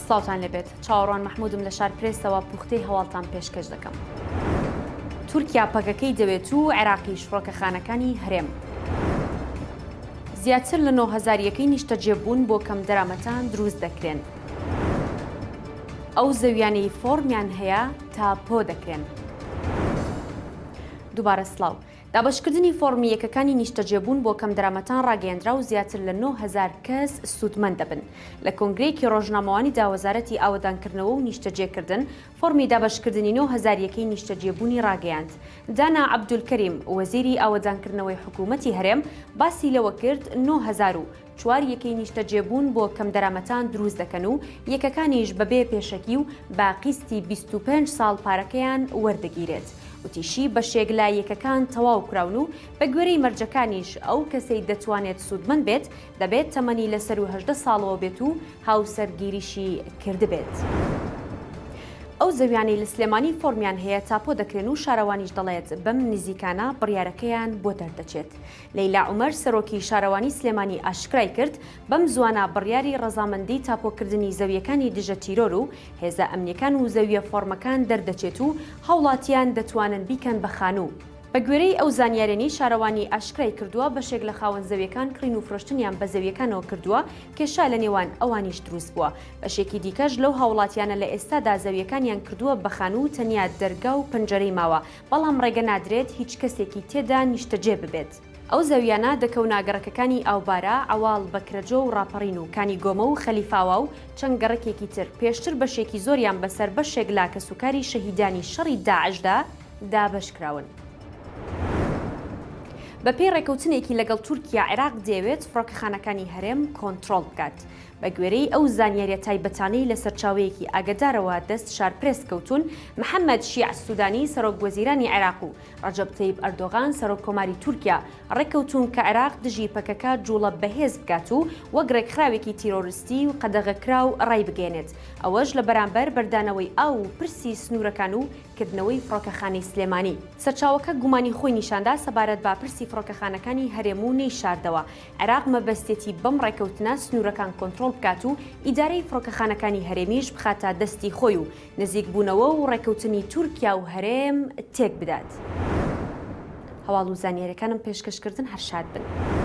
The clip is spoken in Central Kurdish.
سڵاوتان لێبێت چاوەڕوان مەحمودم لە شار پرێسەوە پوختەی هەواڵتان پێشکەش دەکەم. تورکیا پەکەکەی دەوێت و عێراقیش فڕۆکەخانەکانی هەرێم. زیاتر لە 9000 یەکەی نیشتەجێبوون بۆ کەمدەرامەتان دروست دەکرێن. ئەو زەویانەی فۆڕمیان هەیە تاپۆ دەکرێن. دووبارە سڵاو. دابەشکردنی فۆڕمی یەکەکانی نیشتەجێبوون بۆ کەمدەرامەتان ڕاگەیەندرا و زیاتر لە 9000 کەس سوودمەند دەبن. لە کۆنگرەیەکی ڕۆژنامەوانیدا وەزارەتی ئاوەدانکردنەوە و نیشتەجێکردن فۆڕمی دابەشکردنی 9000 یەکەی نیشتەجێبوونی ڕاگەیاند. دانا عەبدولکەریم، وەزیری ئاوەدانکردنەوەی حکوومەتی هەرێم باسی لەوە کرد، 9004 یەکەی نیشتەجێبوون بۆ کەمدەرامەتان دروست دەکەن و یەکەکانیش بەبێ پێشەکی و بە قیستی 25 ساڵ پارەکەیان وەردەگیرێت. وتیشی، بەشێک لە یەکەکان تەواو کراون و بەگوێرەی مەرجەکانیش ئەو کەسەی دەتوانێت سوودمەند بێت دەبێت تەمەنی لە سەروو 18 ساڵەوە بێت و هاوسەرگیریشی کردبێت. ئەو زەویانەی لە سلێمانی فۆرمیان هەیە تاپۆ دەکرێن و شارەوانیش دەڵێت بەم نزیکانە بڕیارەکەیان بۆ دەردەچێت. لەیلا عومەر سەرۆکی شارەوانی سلێمانی ئاشکرای کرد، بەم زووانە بڕیاری ڕەزامەندی تاپۆکردنی زەوییەکانی دژە تیرۆر و هێزە ئەمنییەکان و زەوییە فۆڕمەکان دەردەچێت و هاوڵاتیان دەتوانن بیکەن بە خانوو. بەگوێرەی ئەو زانیاریانەی شارەوانی ئاشکرای کردووە، بەشێک لە خاوەن زەوییەکان کڕین و فرۆشتنیان بە زەوییەکانەوە کردووە، کێشە لە نێوان ئەوانیش دروست بووە. بەشێکی دیکەش لەو هاوڵاتیانە لە ئێستادا زەوییەکانیان کردووە بە خانوو و تەنیا دەرگا و پەنجەرەی ماوە، بەڵام ڕێگە نادرێت هیچ کەسێکی تێدا نیشتەجێ ببێت. ئەو زەویانە دەکەونە گەڕەکەکانی ئاوبارە، عەواڵ، بەکرەجۆ و ڕاپەڕین و کانی گۆمە و خەلیفاوا و چەند گەڕەکێکی تر، پێشتر بەشێکی زۆریان بەسەر بەشێک لە کەسوکاری شەهیدانی شەڕی داعشدا دابەشکراون. بەپێی ڕێکەوتنێکی لەگەڵ تورکیا، عێراق دەیەوێت فڕۆکەخانەکانی هەرێم کۆنترۆڵ بکات. بەگوێرەی ئەو زانیاریە تایبەتانەی لە سەرچاوەیەکی ئاگەدارەوە دەست شارپرێس کەوتوون، محەمەد شیاع سودانی سەرۆک وەزیرانی عێراق و ڕەجەب تەیب ئەردۆغان سەرۆک کۆماری تورکیا ڕێککەوتوون کە عێراق دژی پەکەکە جوڵە بەهێز بکات و وەک ڕێکخراوێکی تیرۆرستی و قەدەغەکراو ڕایبگەیەنێت ئەوەش لە بەرامبەر بەردانەوەی ئاو و پرسی سنوورەکان و کردنەوەی فڕۆکەخانەی سلێمانی. سەرچاوەکە گومانی خۆی نیشاندا سەبارەت بە پرسی فڕۆکەخانەکانی هەرێم و نەیشاردەوە عێراق مەبەستێتی بەم ڕێکەوتنە سنوورەکان کۆنترۆڵ بکات و ئیدارەی فڕۆکەخانەکانی هەرێمیش بخاتە دەستی خۆی و نزیکبوونەوە و ڕێکەوتنی تورکیا و هەرێم تێک بدات. هەواڵ و زانیاریەکانم پێشکەش کردن هەر شاد بن.